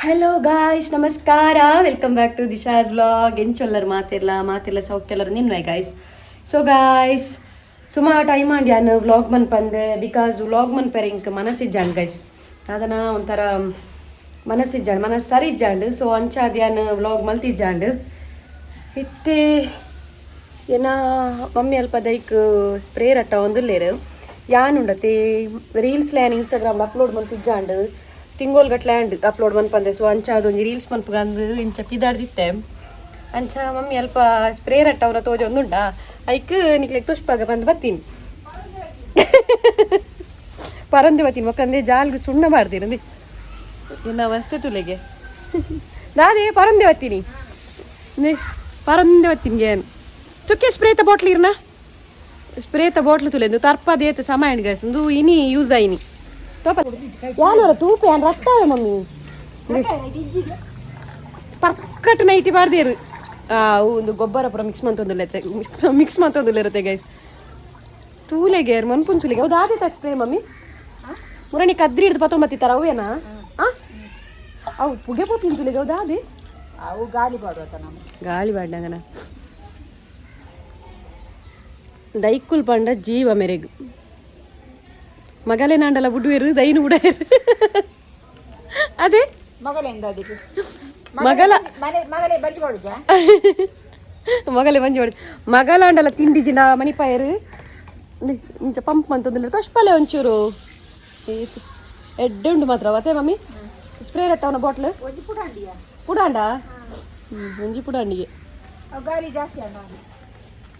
Hello guys, ನಮಸ್ಕಾರ. Welcome back to Disha's vlog. ಎಂಚೊಲ್ಲರ್ ಮಾತಿರ್ಲ ಮಾತಿರ್ಲ ಸೌಖ್ಯಲ್ಲರ್ ನಿನ್ವೆ ಗಾಯ್ಸ್. ಸೊ ಗಾಯ್ಸ್, ಸುಮಾರು ಟೈಮ್ ಆಂಡ್ ಯಾನ್ ವ್ಲಾಗ್ ಮನ್ಪಂದೆ, because vlog ಮನ್ಪೆರೆ ಇಂಕ್ ಮನಸ್ಸಿಜ್ಜಾಂಡ್ ಗೈಸ್. ಅದನ್ನ ಒಂಥರ ಮನಸ್ಸಿಜ್ಜಾಂಡ್, ಮನಸ್ಸು ಸರಿ ಇಜ್ಜಾಂಡ್. ಸೊ ಅಂಚಾದ್ ಯಾನ್ ವ್ಲಾಗ್ ಮಲ್ತಿಜ್ಜಾಂಡ್. ಇತ್ತೆ ಏನ ಮಮ್ಮಿ ಅಲ್ಪ ದೈಕ್ ಸ್ಪ್ರೇ ರಟ್ಟ ಒಂದುಲ್ಲೇರು. ಯಾನುಂಡತಿ ರೀಲ್ಸ್ ಯಾನ್ ಇನ್ಸ್ಟಾಗ್ರಾಮ್ ಅಪ್ಲೋಡ್ ಮಲ್ತಿಜ್ಜಾಂಡ್. ತಿಂಗೋಲ್ ಗಟ್ಲೆ ಆಂಡ್ ಅಪ್ಲೋಡ್ ಮನ್ಪಂದೆ. ಸೊ ಅಂಚ ಅದೊಂಜಿ ರೀಲ್ಸ್ ಮನ್ಪುಗಂದು ಇಂಚ ಪಿದಾಡ್ದಿತ್ತೆ. ಅಂಚ ಮಮ್ಮಿ ಅಲ್ಪ ಸ್ಪ್ರೇ ರಟ್ಟ ಅವನ ತೋಜ ಒಂದುಂಡ, ಐಕ್ ನಿಕ್ಲೆಗ್ ತುಷ್ಪಾಗ ಬಂದು ಬತ್ತೀನಿ, ಪರಂದೆ ಬತ್ತೀನಿ. ಮೊಕ್ಕಂದೆ ಜಾಲ್ಗ್ ಸುಣ್ಣ ಮಾಡ್ತೀನಿ. ಇನ್ನ ಅವಸ್ಥೆ ತುಲೆಗೆ ದಾದೆ ಪರಂದೆ ಬತ್ತೀನಿ, ಪರಂದೆ ಬತ್ತೀನಿ. ಏನು ತುಕ್ಕೆ ಸ್ಪ್ರೇತ ಬಾಟ್ಲ್ ಇರ್ನ, ಸ್ಪ್ರೇತ ಬಾಟ್ಲ್ ತುಲೆಂದು ತರ್ಪದೇತ ಸಮ ಗೈಸ್. ಇಂದು ಇನಿ ಯೂಸ್ ಆಯ್ನಿ ತೋಪ. ಯಾನೋರ ತೂಪ ಯಾನ್ ರತ್ತಾವೆ ಮಮ್ಮಿ. ಪರ್ಕಟ್ ನೈಟಿ ಬಾರ್ದೇರು. ಆ ಒಂದು ಗೊಬ್ಬರ ಪೂರ ಮಿಕ್ಸ್ ಮಂತೊಂದಿಲ್ಲ, ಮಿಕ್ಸ್ ಮಂತೊಂದಿಲ್ಲ ಇರುತ್ತೆ ಗೈಸ್. ತೂಲೆಗೆ ಮನ್ಪುನ್ ತುಲೆಗೆ. ಹೌದು, ಆದೇ ಸ್ಪ್ರೇ ಮಮ್ಮಿ. ಮುರಣಿ ಕದ್ರಿ ಹಿಡ್ದು ಪತ್ತೊಂಬತ್ತಿತ್ತಾರ ಅವೇನಾ? ಆ ಅವು ಪುಗೆ ಪೋತಿನ ತುಲೆಗೆ. ಹೌದಾ? ಅದೇ. ಅವು ಗಾಳಿ ಬಾಡುವತ್ತ ನಮ್ಮ. ಗಾಳಿ ಬಾಡ್ನಂಗನ. ದೈಕುಲ್ ಪಂಡ ಜೀವ ಮೆರೆಗು. ಮಗಲೆ ನಾಂಡಲ ಬುಡುವೆರು, ದೈನು ಬುಡೇರು ಅದೇ. ಮಗಲೆಂದ ಅದಕ್ಕೆ? ಮಗಲ. ಮನೆ ಮಗಲೇ ಬಂಜಿ ಬಾಡುಜಾ? ಮಗಲೆ ಬಂಜಿ ಬಾಡು. ಮಗಲಾಂಡಲ ತಿಂಡಿ ಜಿಂಡ ಮನಿಪಾಯರು. ಇಂಚ ಪಂಪ್ ಮಂತೊಂದಿಲ್ಲ. ತೊಷ್ಪಲೆ ಒಂಚೂರು ಎಡ್ಡೆ ಉಂಡು ಮಾತ್ರ. ಅವತ್ತೆ ಮಮ್ಮಿ ಸ್ಪ್ರೇ ರಟ್ಟವನ ಬಾಟ್ಲ್. ಒಂಜಿ ಪುಡಾಂಡಿಯ. ಪುಡಾಂಡ, ಒಂಜಿ ಪುಡಾಂಡಿಗೆ. ಅವು ಗಾಳಿ ಜಾಸ್ತಿ ಅಣ್ಣ.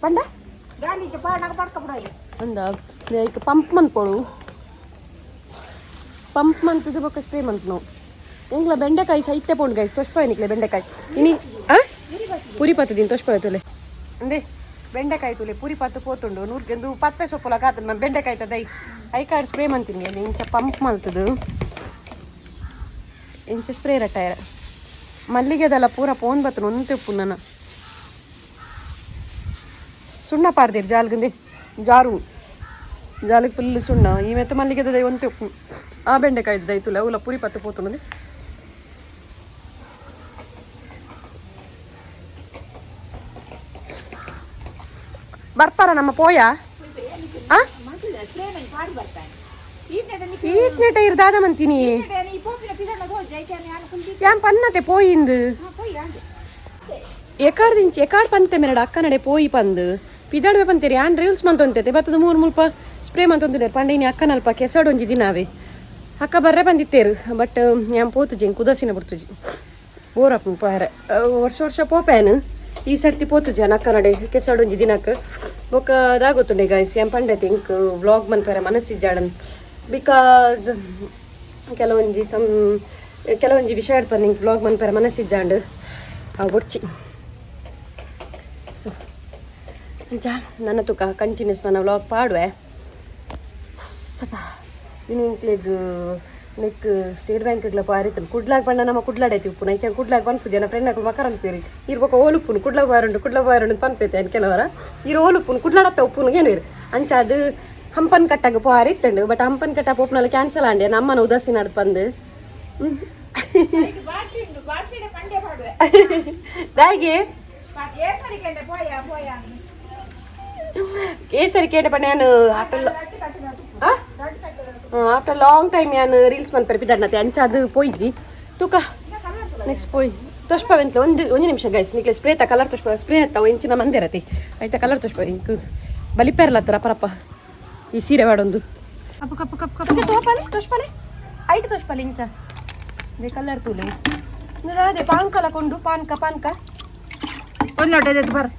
ಪಂಡ. ಗಾಳಿ ಇಜ್ಜ ಪಾಡಾಗ ಪಡ್ಕ ಪುಡಾಯಿ. ಅಂದ ಐಕ್ ಪಂಪ್ ಮನ್ಪೊಡು. ಪಂಪ್ ಮಂತದ ಬೊಕ್ಕ ಸ್ಪ್ರೇ ಮನ್ಪುನವು. ಎಂಗ್ಲ ಬೆಂಡೆಕಾಯಿ ಸೈತೆ ಪೋಂಡು ಗೈಸ್. ತೊಷ್ಪಾಯ ನಿಕ್ಲೆ ಬೆಂಡೆಕಾಯಿ ಇನಿ. ಆ ಪುರಿ ಪತ್ತದಿನ ತೊಷ್ಪಾಯ ತುಲೆ. ಅಂದೆ ಬೆಂಡೆಕಾಯಿ ತುಲೆ, ಪುರಿ ಪತ್ತು ಪೋತುಂಡು. ನೂರ್ಗೆಂದು ಪಪ್ಪೆ ಸೊಪ್ಪುಲ ಕಾತದ ಬೆಂಡೆಕಾಯಿ ತದೈ. ಐಕಾಡ್ ಸ್ಪ್ರೇ ಮಂತೀನಿ. ಇಂಚ ಪಂಪ್ ಮಲ್ತದು, ಇಂಚ ಸ್ಪ್ರೇ ರಟ್ಟಾಯರ. ಮಲ್ಲಿಗೆದಲ್ಲ ಪೂರ ಪೋನ್ ಬತ್ತನ ಒಂತೆ ಉಪ್ಪು. ನನ್ನ ಸುಣ್ಣ ಪಾರ್ದಿರ್ ಜಾಲ್ಗಂದೆ. ಜಾರು ಜಾಲಿಗೆ ಫುಲ್ ಸುಣ್ಣ. ಈ ಮೆತ್ತ ಮಲ್ಲಿಗೆದ ಒಂತೆ ಉಪ್ಪು. ಆ ಬೆಂಡೆಕಾಯಿ ದೈತುಲೆ ಅವಲ ಪುರಿ ಪತ್ತು ಪೋತುಂಡು. ಬರ್ಪಾರ ನಮ್ಮ ಪೋಯ? ಆ ಸ್ಪ್ರೇ ಪಾಡಿ ಬರ್ತಾನೆ. ಈತ್ನೇಟ ಇರ್ದಾದ ಮಂತೀನಿ. ಈ ಪೋಪಿನ ಪಿದಣ್ಣ ತೋಜ ಐತೆ ನಾನು ಕುಂದಿ. ಯಾನ್ ಪನ್ನತೆ ಪೋಯಿಂದು. ಪೋಯಿ ಅಂದೆ. ಎಕಾರ್ದಿಂಚಿ ಎಕಾರ್ ಪಂತೆ ಮೆರಡ ಅಕ್ಕ ನಡೆ ಪೋಯಿ ಪಂದು ಪಿದಾಡ್ವೆ ಪಂತೇರಿ. ಯಾನ್ ರೀಲ್ಸ್ ಮಂತೊಂತೈತೆ ಬತ್ತದ ಮೂರು ಮುಲ್ಪ ಸ್ಪ್ರೇ ಮಂತೊಂದಿಲ್ಲ. ಪಂಡ ಇನಿ ಅಕ್ಕನಲ್ಪ ಕೆಸಡೊಂಜಿ ದಿನಾವೆ. ಅಕ್ಕ ಬರ್ರೆ ಬಂದಿತ್ತೇರು, ಬಟ್ ಯಾನ್ ಪೋತುಜಿ. ಎಂಕ್ ಉದಾಸೀನ ಬಿಡ್ತುಜಿ, ಬೋರಪ್ಪ ಪೋರೆ. ವರ್ಷ ವರ್ಷ ಪೋಪೇನು, ಈ ಸರ್ತಿ ಪೋತುಜಿ ಅಕ್ಕ ನಡೆ ಕೆಸಡೊಂಜಿ ದಿನಕ್ಕೆ. ಬೊಕ್ಕ ದಾಗೊತ್ತುಂಡೆ ಗಾಯ್ಸ್, ಯಾನ್ ಪಂಡೈತೆ ಇಂಕ್ ವ್ಲಾಗ್ ಮನ್ಪೆರೆ ಮನಸ್ಸಿಜ್ಜಾಡನ್, because ಕೆಲವೊಂಜಿ ಸಮ್ ಕೆಲವೊಂಜಿ ವಿಷಯ ಪಂದ್ ಇಂಕ್ ವ್ಲಾಗ್ ಮನ್ಪೆರೆ ಮನಸ್ಸಿಜ್ಜಾಂಡ್. ಆ ಬೊಡ್ಚಿ. ಸೊ ಅಂಚ ನನ್ನ ತುಕ ಕಂಟಿನ್ಯೂಸ್ ನನ್ನ ವ್ಲಾಗ್ ಪಾಡುವೆ. ಸಪ ಇನ್ನು ಇಂಕ್ಲೆಗ್ ನೆಕ್ ಸ್ಟೇಟ್ ಬ್ಯಾಂಕ್ಗ್ಲ ಪಾರಿತನು. ಕುಡ್ಲಾಗ್ ಪಂಡ ನಮ್ಮ ಕುಡ್ಲಾಡೈತಿ ಉಪ್ಪು. ನಂಗೆ ಕುಡ್ಲಾಗ್ ಪನ್ಪುಜಿ. ನನ್ನ ಫ್ರೆಂಡ್ ಅಕುಲು ಮಕರ ಅನ್ಪೇರಿ. ಇರ್ ಬೊಕ ಓಲುಪ್ಪುನು ಕುಡ್ಲಾಗ್ ಬಾರುಂಡು, ಕುಡ್ಲಾಗ್ ಬಾರುಂಡು ಪನ್ಪೈತೆ. ಅನ್ ಕೆಲವರ ಇರು ಓಲುಪ್ಪುನು ಕುಡ್ಲಾಡತ್ತ ಉಪ್ಪುನು ಏನು ಇರು. ಅಂಚ ಅದು ಹಂಪನ್ ಕಟ್ಟಾಗ ಪೋರಿತ್ತಂಡು. ಬಟ್ ಹಂಪನ್ ಕಟ್ಟ ಪೋಪುನಲ್ಲ ಕ್ಯಾನ್ಸಲ್ ಆಂಡೆ, ನಮ್ಮನ ಉದಾಸೀನ ಬಂದು. ಬಾಟ್ಲಿ ಉಂಡು, ಬಾಟ್ಲಿಡ ಪಂಡೆ ಪಾಡುವೆ. ದಾಗೆ. ಏಸರಿ ಕೆಂಡೆ ಪೋಯ ಪೋಯ. ಕೇಸರಿ ಕೇಟ ಪಂಡ ನಾನು ಆಫ್ಟರ್ ಆಫ್ಟರ್ ಲಾಂಗ್ ಟೈಮ್ ಯಾನ್ ರೀಲ್ಸ್ ಮನ್ಪೆರೆ ಪಿದಡ್ನತೆ. ಅಂಚ ಅದು ಪೋಯಿಜಿ. ತೂಕ ನೆಕ್ಸ್ಟ್ ಪೋಯ್ ತೊಷ್ಪ ಎಂತ. ಒಂದು ಒಂದು ನಿಮಿಷ ಗೈಸ್, ನಿಕ್ಲೆ ಸ್ಪ್ರೇ ತ ಕಲರ್ ತೊಷ್ಪ. ಸ್ಪ್ರೇ ಅತ್ತ ಇಂಚಿನ ಮಂದಿರತಿ ಐತ ಕಲರ್ ತೊಷ್ಪ. ಇಂಕ್ ಬಲಿಪೇರ್ಲತ್ತರ ಪರಪ್ಪ ಈ ಸೀರೆ ವಾಡೊಂದು. ಕಪ್ಪು ಕಪ್ಪು ಕಪ್ಪು ಕಪ್ಪು. ತೋಪಾಲೆ ತೊಷ್ಪಲೆ ಐಟ್ ತೊಷ್ಪಲೆ ಇಂಚ they colour ತೂಲೆ. ಅದೇ ಪಾಂಕಲ ಕೊಂಡು ಪಾನ್ಕ ಪಾನ್ಕ. ಒಂದು ಲೋಟ ಎದ್ದು ಬರ್.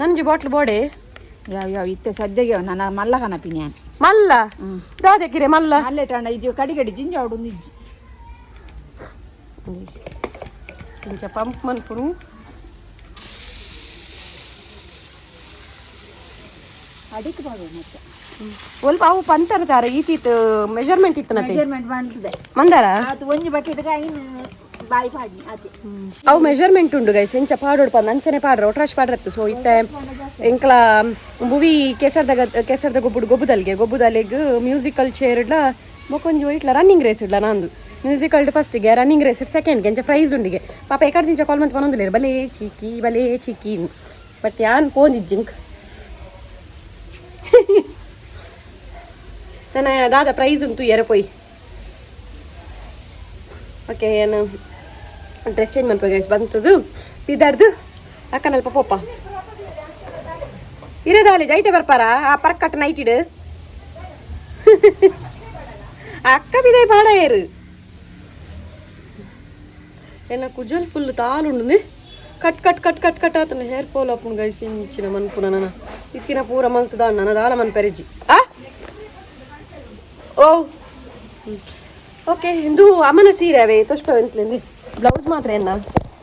ನಂಜಿ ಬಾಟ್ಲ್ ಬೋಡೆ. ಯಾವ ಯಾವ ಇತ್ತೆ ಸದ್ಯಗೆ ನನ್ನ ಮಲ್ಲ ಕನಪಿನಿ. ಮಲ್ಲ ದಾದಕ್ಕಿರೆ ಮಲ್ಲ. ಮಲ್ಲೆಟಾಂಡ ಇಜ್ಜಿ ಕಡಿಗಡಿ ಜಿಂಜ ಆಡುಂದು ಇಜ್ಜಿ. ಇಂಚ ಪಂಪ್ ಮನ್ಪುನು. ಅಡಿಕ್ ಬಾಡು ಮತ್ತೆ. ಒಲ್ಪ ಅವು ಪಂತರ ತಾರ ಈತೀತ್ ಮೆಜರ್ಮೆಂಟ್ ಇತ್ತನತೆ. ಮೆಜರ್ಮೆಂಟ್ ಮಾಡ್ತದೆ. ಮಂದಾರ. ಆತು ಒಂಜಿ ಬಕೆಟ್ ಐನು ಬಾಯಿ ಪಾಡಿ ಆತೆ. ಅವು ಮೆಜರ್ಮೆಂಟ್ ಉಂಡು ಗೈಸ್. ಎಂಚ ಪಾಡೋಡು ಪಂದ್ ಅಂಚನೆ ಪಾಡ್ರ ಒಟ್ರಾಶ್ ಪಾಡ್ರತ್ತು. ಸೊ ಇತ್ತೆ ಎಂಕ್ಲ ಬುವಿ ಕೇಸರ್ದ ಕೇಸರ್ದ ಗೊಬ್ಬುಡು ಗೊಬ್ಬುದಲ್ಗೆ ಗೊಬ್ಬುದಲೆಗ್ ಮ್ಯೂಸಿಕಲ್ ಚೇರ್ಡ್ಲ ಬೊಕೊಂಜಿ ಒಯ್ಟ್ಲ ರನ್ನಿಂಗ್ ರೇಸ್ ಇಡ್ಲ ನಂದು ಮ್ಯೂಸಿಕಲ್ಡ್ ಫಸ್ಟಿಗೆ ರನ್ನಿಂಗ್ ರೇಸ್ ಸೆಕೆಂಡ್ಗೆ ಅಂಚ ಪ್ರೈಸ್ ಉಂಡಿಗೆ ಪಾಪ ಎಕಡೆ ದಿಂಚ ಕಾಲ್ ಮಂತ್ ಪನೊಂದುಲೇರು ಬಲೇ ಚೀಕಿ ಬಲೇ ಚೀಕಿ ಬಟ್ ಯಾನ್ ಪೋಂದಿಜ್ಜಿಂಕ್ ನನ್ನ ದಾದ ಪ್ರೈಸ್ ಉಂಟು ಎರ ಪೋಯಿ. ಓಕೆ, ಏನು ಡ್ರೆಸ್ ಚೇಂಜ್ ಮನ್ಪು ಗೈಸ್. ಬಂತದು ಬಿದಾಡ್ದು ಅಕ್ಕನಲ್ಪ ಪೋಪ ಇರೋದಾಲಿ ಜೈಟೆ ಬರ್ಪಾರ ಆ ಪರ್ಕಟ್ ನೈಟ್ ಇಡು ಅಕ್ಕ ಬಿದೆ ಬಾಡ ಏರು ಎನ್ನ ಕುಜಲ್ ಫುಲ್ ತಾಲುಂಡು cut cut cut cut cut ಆತನ ಹೇರ್ ಫಾಲ್ ಆಪುಂಡು ಗೈಸ್. ಇಂಚಿನ ಮನ್ಪುನ ನನ ಇತ್ತಿನ ಪೂರ ಮಲ್ತದ ನನ್ನ ದಾಲ ಮನ್ಪೆರೆಜಿ. ಆ ಓ ಓಕೆ, ಇಂದು ಅಮ್ಮನ ಸೀರೆ ಅವೇ ತುಷ್ಪವೆಂತ್ಲಿಂది ಬ್ಲೌಸ್ ಮಾತ್ರ ಎನ್ನ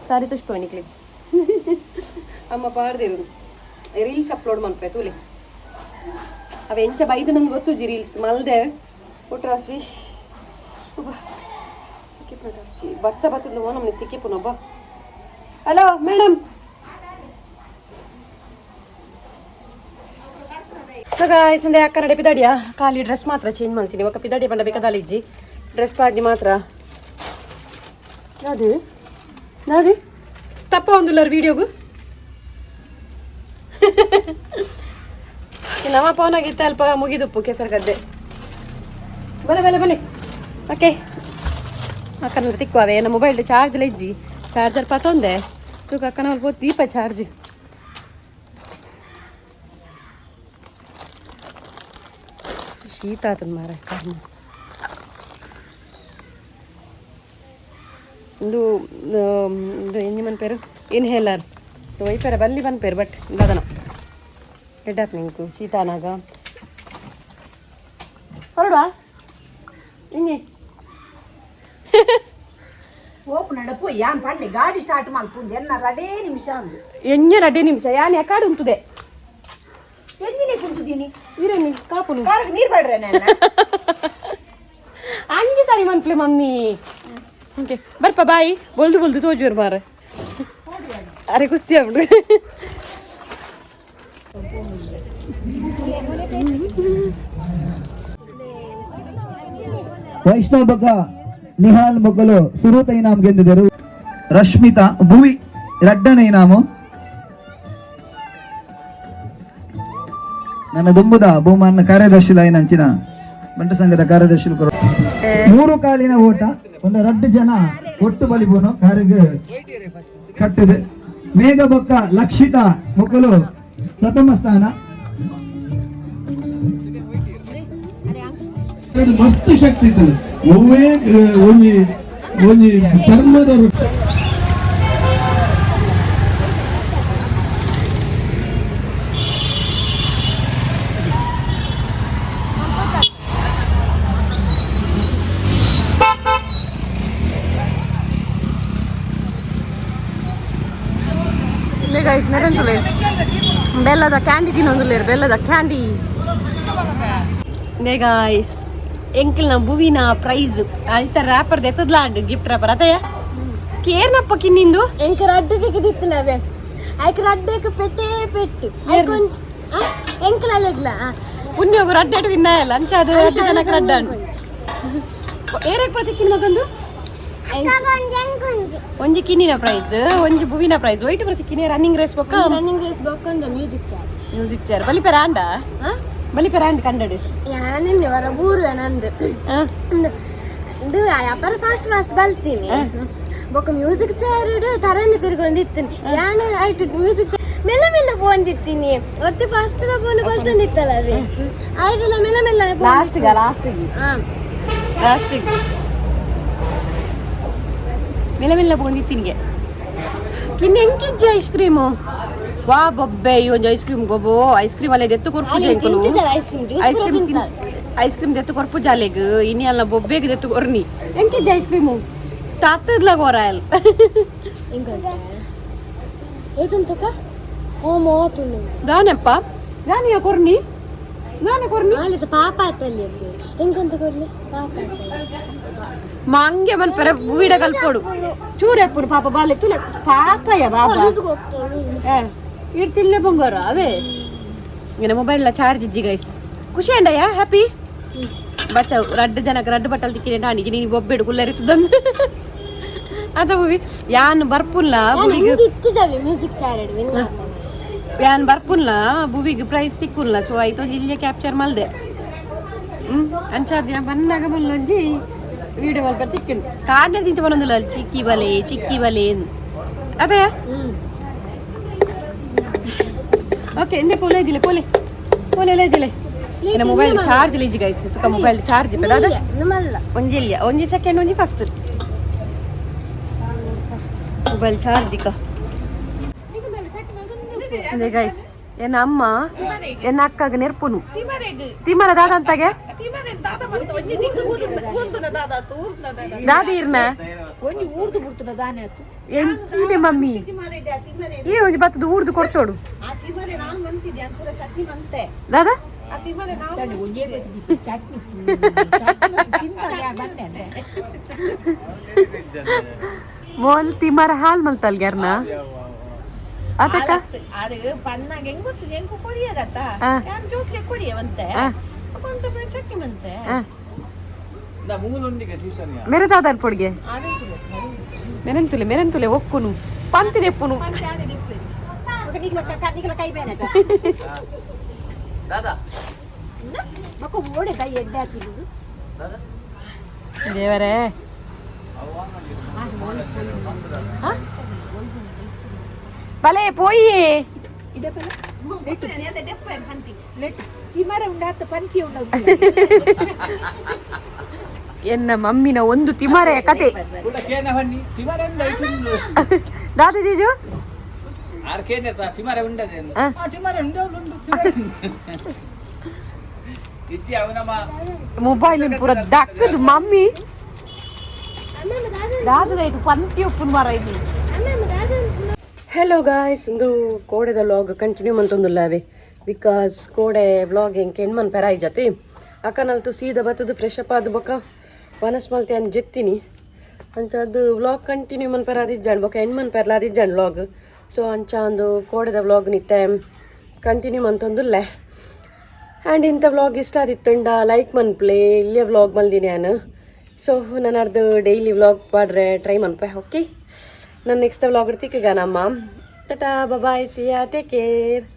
ಸಾರಿ ತುಷ್ಪವೆನಿಕ್ಲಿ ಅಮ್ಮ ಪಾಡ್ದಿರುದು ರೀಲ್ಸ್ ಅಪ್ಲೋಡ್ ಮನ್ಪೆ ತೂಲೆ ಅವ ಎಂಚ ಬೈದು ನಂಗೆ ಗೊತ್ತುಜಿ ರೀಲ್ಸ್ ಮಲ್ದೆ ಒಟ್ರಾಸಿ ಸಿಕ್ಕಿಪು ಬರ್ಸ ಬರ್ತದ ನಮ್ಮನೆ ಸಿಕ್ಕಿಪುನೊಬ್ಬ. Hello madam. So guys, ಸಂದೆ ಅಕ್ಕ ನಡೆ ಪಿದಾಡಿಯಾ ಖಾಲಿ ಡ್ರೆಸ್ ಮಾತ್ರ ಚೇಂಜ್ ಮಾಡ್ತೀನಿ. ಒಕ್ಕ ಪಿದಾಡಿ ಬಂಡ ಬೇಕಾದಾಲಿಜ್ಜಿ ಡ್ರೆಸ್ ಪಾಡ್ನಿ ಮಾತ್ರ. ಅದು ನಾದು ತಪ್ಪ ಒಂದುಲ್ಲರ್ ವೀಡಿಯೋಗು ನಮ್ಮ ಪವನಾಗಿತ್ತ ಅಲ್ಪ ಮುಗಿದುಪ್ಪು ಕೆಸರು ಗದ್ದೆ. ಬಲೆ ಬಲೆ ಬಲೆ. ಓಕೆ, ಅಕ್ಕನ ತಿಕ್ಕುವವೆ. ನಮ್ಮ ಮೊಬೈಲ್ ಚಾರ್ಜ್ ಇಜ್ಜಿ, ಚಾರ್ಜರ್ ಪತ್ತೊಂದೆ ತೂಕ ಅಕ್ಕನ ದೀಪ ಚಾರ್ಜ್. ಶೀತ ಆತದ ಮಾರ ಕರ್ಮ. ಇಂದು ಇಂದು ಎಂಜಿ ಮನ್ಪೇರು ಇನ್ಹೇಲರ್ ಒಯ್ಪೇರ ಬಲ್ಲಿ ಪನ್ಪೇರು ಬಟ್ ದಾದನ ಎಡ್ಡಾತ್ ನಿಂಕು ಶೀತ ಆನಾಗ ಹೊರಡುವ ಹಿಂಗೆ. ಓಪು ನಡಪು ಯಾನ್ ಪಂಡೆ ಗಾಡಿ ಸ್ಟಾರ್ಟ್ ಮಲ್ಪುಂದು ಎನ್ನ ರಡೇ ನಿಮಿಷ ಅಂದು. ಎಂಜ ರಡ್ಡೆ ನಿಮಿಷ ಯಾನ್ ಎಕಾಡು ಉಂತುದೆ. ಎಂಜಿನೇ ಕುಂತಿದ್ದೀನಿ. ಇರೇನಿ ಕಾಪುನು. ಕಾರಕ್ಕೆ ನೀರು ಬೇಡ್ರೆ ನನ್ನ. ಅಂಜಿ ಸಾರಿ ಮನ್ಪ್ಲೆ ಮಮ್ಮಿ. ಓಕೆ ಬರ್ಪ ಬಾಯಿ ಬೊಲ್ದು ಬೊಲ್ದು ತೋಜುವರು ಮಾರ. ಅರೆ ಖುಷಿ ಆಗ್ಬಿಡು. ವೈಷ್ಣವ್ ಬೊಕ್ಕ ನಿಹಾಲ್ ಮೊಗಲು ಸುರೂತ ಇನಾಮ್ ಗೆದ್ದಿದ್ದರು. ರಶ್ಮಿತಾ ಭುವಿ ರಡ್ಡನ ಇನಾಮು. ನನ್ನ ದುಂಬುದ ಬಹುಮಾನ ಕಾರ್ಯದರ್ಶಿ ಲೈನ್ ಅಂಚಿನ ಬಂಟ ಸಂಘದ ಕಾರ್ಯದರ್ಶಿ. ಮೂರು ಕಾಲಿನ ಓಟ, ಒಂದು ರಡ್ಡು ಜನ ಒಟ್ಟು ಬಲಿಬೂನು ಕಾರಿಗೆ ಕಟ್ಟಿದೆ. ಮೇಘ ಬೊಕ್ಕ ಲಕ್ಷಿತಾ ಮೊಕ್ಕಲು ಪ್ರಥಮ ಸ್ಥಾನ. ಮಸ್ತ್ ಶಕ್ತಿ ಇತ್ತು. ಒವ್ವೇ ಒಂಜಿ ಒಂಜಿ ಚರ್ಮದ ಗೈಸ್, ಮೆರನ್ಸುಲೆ ಬೆಲ್ಲದ ಕ್ಯಾಂಡಿ ತಿನ್ನೊಂದುಲ್ಲೇರು ಬೆಲ್ಲದ ಕ್ಯಾಂಡಿ. ನೇ ಗಾಯ್ಸ್, ಎಂಕಲ್ನ ಬುವಿನ ಪ್ರೈಸ್ ಐತ ರ್ಯಾಪರ್ ದೆತ್ತದ್ಲಾಂಡ್ ಗಿಫ್ಟ್ ರ್ಯಾಪರ್ ಅತಯ್ಯ ಕೇರ್ನಪ್ಪ ಕಿನ್ನಿಂದು. ಎಂಕ ರಡ್ಡಕ್ಕೆ ದಿತ್ತಿನವೆ ಐಕ್ ರಡ್ಡಕ್ಕೆ ಪೆಟ್ಟೇ ಪೆಟ್ಟು. ಎಂಕಲಲ್ಲ. ಪುಣ್ಯೋಗು ರಡ್ಡಾಡು ವಿನ್ನಾಯಲ್ಲ ಅಂಚ ಅದು ರಡ್ಡು ಜನಕ್ಕೆ ರಡ್ಡಾಂಡು. ಏರಕ್ ಪ್ರತಿ ಕಿನ್ ಮಗಂದು ಒಂಜಿ ಕಿನ್ನಿನ ಪ್ರೈಸ್, ಒಂಜಿ ಬುವಿನ ಪ್ರೈಸ್. ಒಯ್ಟ್ ಪ್ರತಿ ಕಿನ್ನಿ ರನ್ನಿಂಗ್ ರೇಸ್ ಬೊಕ್ಕ ರನ್ನಿಂಗ್ ರೇಸ್ ಬೊಕ್ಕೊಂದು music chair. Music chair ಬಲಿಪೆರ ಆಂಡ ಬಲಿಪೆರ ಆಂಡ್ ಕಂಡಡು. ಯಾನಿಂದ ವರ ಬೂರು ನಂದು ಇದು ಅಪರ ಫಾಸ್ಟ್ ಫಾಸ್ಟ್ ಬಲ್ತೀನಿ. ಬೊಕ್ಕ ಮ್ಯೂಸಿಕ್ ಚೇರ್ ತರನೆ ತಿರ್ಗೊಂಡಿತ್ತೀನಿ ಯಾನು. ಆಯ್ತು, ಮ್ಯೂಸಿಕ್ ಮೆಲ್ಲ ಮೆಲ್ಲ ಪೋಂದಿತ್ತೀನಿ. ಒಟ್ಟು ಫಸ್ಟ್ ಪೋಂದು ಬಲ್ತೊಂದಿತ್ತಲ್ಲ ಅವೇ ಆಯ್ತಲ್ಲ ಮೆಲ್ಲ ಮೆಲ್ಲ. ಲಾಸ್ಟ್ ಲಾಸ್ಟ್ ಹಾ. ಲಾಸ್ಟಿಗೆ ಮೆಲ್ಲ ಮೆಲ್ಲ ಪೋಂದಿತ್ತಿನ್ಗೆ. ಕಿನ್ನಿ ಎಂಕಿಜ್ಜ ಐಸ್ ಕ್ರೀಮು ವಾ ಬೊಬ್ಬೆ ಈ ಒಂಜಿ ಐಸ್ ಕ್ರೀಮ್ ಗೊಬ್ಬೋ ಐಸ್ ಕ್ರೀಮ್ ಅಲ್ಲೇ ದೆತ್ತು ಕೊರ್ಪುಜ ಎಂಕುಲು. Ice cream juice. Ice cream ice cream ದೆತ್ತು ಕೊರ್ಪು ಜಾಲೆಗ್ ಇನಿ ಅಲ್ಲ ಬೊಬ್ಬೆಗ್ ದೆತ್ತು ಕೊರ್ನಿ. ಎಂಕಿಜ್ಜ ಐಸ್ ಕ್ರೀಮು ತಾತದ್ಲ ಗೊರಾಯಲ್. ಏತುಂತಕ ಓ ಮೋತುಂಡು. ದಾನೆಪ್ಪ ದಾನಿಯ ಕೊರ್ನಿ ದಾನೆ ಕೊರ್ನಿ. ನಾಳೆದ ಪಾಪ ಆತಲ್ಲಿ ಅತ್ತೆ ಎಂಕಂತ ಕೊಡ್ಲಿ ಪಾಪ ಆತಲ್ಲಿ. ಮಂಗೆ ಮನ್ಪೆರೆ ಬೂವಿಡ ಕಲ್ಪೋಡು ಚೂರೆಪ್ಪುಡು ಪಾಪ ಬಾಲೆ ತುಲೆ ಪಾಪಯ ಬಾಬಾ ಇಡ್ ತಿನ್ಲೆ ಬಂಗಾರ ಅವೇ. ಇನ್ನು ಮೊಬೈಲ್ ಚಾರ್ಜ್ ಇಜ್ಜಿ ಗೈಸ್. ಖುಷಿ ಅಂಡಯ್ಯ ಹ್ಯಾಪಿ. ಬಚಾವ್ ರಡ್ಡು ಜನಕ್ಕೆ ರಡ್ಡು ಬಟ್ಟಲ್ ತಿಕ್ಕಿನೆ ಟಾಣಿಗೆ ನೀನು ಬೊಬ್ಬೆಡು ಕುಲ್ಲರಿತದಂದು ಅದ ಭೂವಿ ಯಾನ್ ಬರ್ಪುಲ್ಲ ಭೂವಿಗೆ. ಇತ್ತಿಜಾವೆ ಮ್ಯೂಸಿಕ್ ಚೇರ್ ವಿನ್. ಯಾನ್ ಬರ್ಪುಲ್ಲ ಭೂವಿಗೆ ಪ್ರೈಸ್ ತಿಕ್ಕುಲ್ಲ. ಸೊ ಆಯ್ತು, ಇಲ್ಲೇ ಕ್ಯಾಪ್ಚರ್ ಮಲ್ದೆ. ಅಂಚಾದ ಬನ್ನಾಗ ಮಲ್ಲೊಂಜಿ ವಿಡಿಯೋ ಮಲ್ಪ ತಿಕ್ಕಿನ ಕಾರ್ನರ್ ತಿಂತ ಬರೊಂದಿಲ್ಲ. ಚಿಕ್ಕಿ ಬಲೆ ಚಿಕ್ಕಿ ಬಲೆ ಅದೇ. ಓಕೆ, ಎಂದೆ ಪೋಲೆ ಇದ್ದಿಲ್ಲ, ಪೋಲೆ ಪೋಲೆ ಎಲ್ಲ ಇದ್ದಿಲ್ಲ. ಎನ್ನ ಮೊಬೈಲ್ ಚಾರ್ಜ್ ಲೀಜಿ ಗೈಸ್, ತುಕ ಮೊಬೈಲ್ ಚಾರ್ಜ್ ಇಪ್ಪದ. ನಮ್ಮಲ್ಲ. ಒಂಜಿ ಇಲ್ಲಿಯ ಒಂಜಿ ಸೆಕೆಂಡ್, ಒಂಜಿ ಫಸ್ಟ್ ಮೊಬೈಲ್ ಚಾರ್ಜ್ ಇಕ್ಕ. ಅದೇ ಗೈಸ್, ಎನ್ನ ಅಮ್ಮ ಎನ್ನ ಅಕ್ಕಗ ನೆರ್ಪುನು ತಿಮ್ಮರ ದಾದ ಅಂತಾಗೆ ದಾದಿ ಇರ್ನ. ಒಂಜಿ ಊರ್ದು ಬಿಡ್ತದ ದಾನೆ ಆತು. ಎಂಚಿನೆ ಮಮ್ಮಿ, ಈ ಒಂಜಿ ಬತ್ತದ ಊರ್ದು ಕೊಡ್ತೋಡು ದಾದಾ. ಒಂಜೇ ಬತ್ತಿ ಚಟ್ನಿ ಚಟ್ನಿ ತಿಂತಾರೆ ಬಂದೆ. ಮೋಲ್ ತಿಮ್ಮರ ಹಾಲ್ ಮಲ್ತಲ್ ಗ್ಯಾರ್ನ ಅದಕ್ಕ. ಅದು ಪನ್ನಾಗ ಹೆಂಗ್ ಗೊತ್ತು, ಹೆಂಗು ಕೊರಿಯದತ್ತ. ಯಾನ್ ಜೋಕ್ಲೆ ಕೊರಿಯ ಬಂತೆ. ಬಂತ ಚಟ್ನಿ ಬಂತೆ. ಮೇರೆ ದಾದಾನ್ ಪೊಡಿಗೆ ಮೆರೆಂತುಲೆ ಮೆರೆಂತುಲೆ ಒಕ್ಕುನು ಪಂತಿ ದೆಪ್ಪುನು. ನಿಗ್ಲ ಕೈ ಬೇನೆ ಬೊಕ್ಕ ಓಡೆ ಕೈ ಎಡ್ಡೆ ಹಾಕಿದ್ದು. ದೇವರೇ. ಬಲೆ ಪೋಯಿ. ತಿಮರೆ ಉಂಡಾತ ಪಂತಿ ಉಂಡ. ಎನ್ನ ಮಮ್ಮಿನ ಒಂದು ತಿಮರೆಯ ಕತೆ. ದಾದ ಜೀಜು? ಆ. ಮೊಬೈಲ್ ಪೂರ ದಕ್ಕದು ಮಮ್ಮಿ ದಾದದ ಪಂತಿ ಒಪ್ಪುನ್ ಮರ ಇಲ್ಲಿ. ಹಲೋ ಗಾಯ್ಸ್, ಇಂದು ಕೋಡೆದ ವ್ಲಾಗ್ ಕಂಟಿನ್ಯೂ ಮಂತೊಂದುಲ್ಲವೆ, because ಕೋಡೆ ವ್ಲಾಗ್ ಹೆಂಗೆ ಕೆಣ್ಮನ್ ಪೆರಾಯಿ ಜತಿ ಅಕ್ಕನಲ್ತು ಸೀದಾ ಬತ್ತದು ಫ್ರೆಶ್ ಅಪ್ ಆದ ಬೊಕ್ಕ ವನಸ್ ಮಲ್ತೆ ಅನ್ ಜೆತ್ತಿನಿ. ಅಂಚ ಅದು ವ್ಲಾಗ್ ಕಂಟಿನ್ಯೂ ಮನ್ಪೆರ ಅದಿಜ್ಜಾಂಡ್ ಬೊಕ್ಕ ಎಂಡ್ ಮನ್ಪೆರ್ಲ ಅದಿಜ್ಜಾಂಡ್ ವ್ಲಾಗ್. ಸೊ ಅಂಚ ಒಂದು ಕೋಡೆದ ವ್ಲಾಗ್ ನಿತ್ತೆ ಕಂಟಿನ್ಯೂ ಮಂತೊಂದುಲ್ಲೆ. ಆ್ಯಂಡ್ ಇಂಥ ವ್ಲಾಗ್ ಇಷ್ಟ ಆದಿತ್ತುಂಡ ಲೈಕ್ ಮನ್ಪ್ಲೆ. ಇಲ್ಲೇ ವ್ಲಾಗ್ ಮಲ್ದಿನಿ ನಾನು. ಸೊ ನಾನು ಅರ್ಧ ಡೈಲಿ ವ್ಲಾಗ್ ಪಾಡ್ರೆ ಟ್ರೈ ಮನ್ಪೆ. ಓಕೆ, ನಾನು ನೆಕ್ಸ್ಟ್ ವ್ಲಾಗ್ ತಿಕ್ಕಗ ನಮ್ಮ. Tata, bye, see ya, take care.